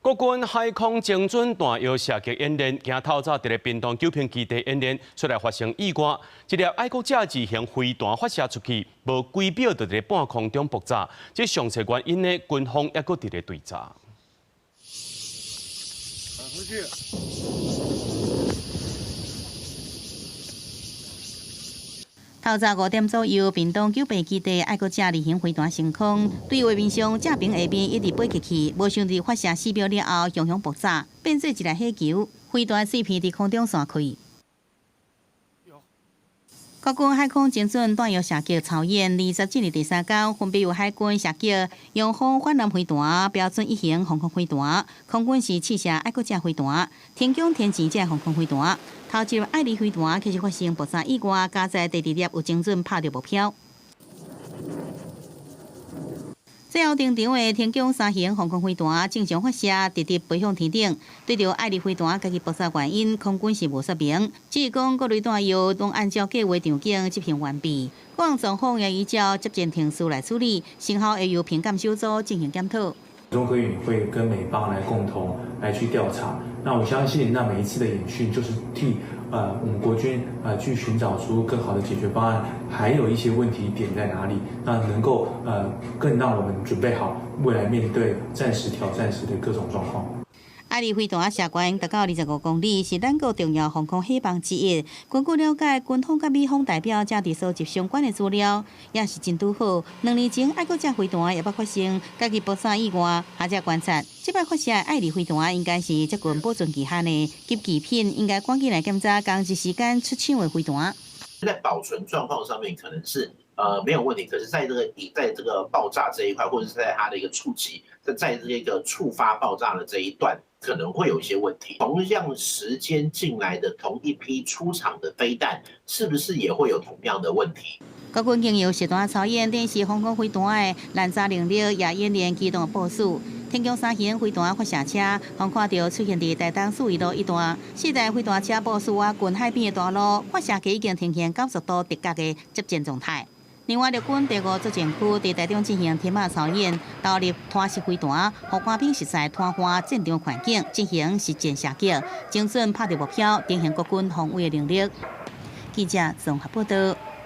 國軍海空精準彈藥射擊演練，今透早佇咧屏東九評基地演練出來發生意外，一粒愛國者二型飛彈發射出去，無幾秒就佇咧半空中爆炸。這詳細原因呢，軍方猶閣佇咧追查。出去。透早5點左右，屏東九評基地愛國者二型飛彈升空，對畫面上正平下面一直飛過去，無想佇發射4秒了後，雄雄爆炸，變做一粒火球，飛彈碎片佇空中散開。國軍海空精準彈藥射擊操演，27日第三工，分別由海軍射擊陽風反艦飛彈、標準一型防空飛彈，空軍是試射愛國者飛彈、天弓天戰這防空飛彈。頭一粒愛二飛彈開始發生爆炸意外，加在第二粒有精準拍著目標。最後登場的天弓三型防空飛彈正常發射，直直飛向天頂。對著愛二飛彈家己爆炸原因，空軍是無說明，只是講各類彈藥攏按照計畫場景執行完畢。各項狀況也依照接戰程序來處理，成效會由評鑑小組進行檢討。中科院會跟美方來共同來去調查。那我相信，那每一次的演訓就是替我們國軍去尋找出更好的解決方案，還有一些問題點在哪裡，那能夠更讓我們準備好未來面對戰時挑戰時的各種狀況。愛二飛彈射高達到25公里，是咱國重要防空火棒之一。根據了解，軍方佮美方代表正佇收集相關的資料，也是真拄好。2年前愛國者飛彈也捌發生家己爆炸意外，學者觀察，這擺發射的愛二飛彈應該是接近保存期限的急寄品，應該趕緊來檢查仝一時間出廠的飛彈。在保存狀況上面可能是沒有問題，可是在這個爆炸這一塊，或者是在它的一個觸及，在這個觸發爆炸的這一段，可能會有一些問題。同樣時間進來的同一批出廠的飛彈，是不是也會有同樣的問題？國軍經由實彈操演，展示防空飛彈的攔截能力，也演練機動部署。天弓三型飛彈發射車，予看著出現佇台東四維路一段，四台飛彈車部署佇近海邊的大路，發射機已經呈現90度直角的接戰狀態。另外，陸軍第五作戰區佇台中進行天馬操演，投入拖式飛彈，予官兵實在癱瘓戰場環境進行實戰射擊，精準拍著目標，展現國軍防衛的能力。記者綜合報道。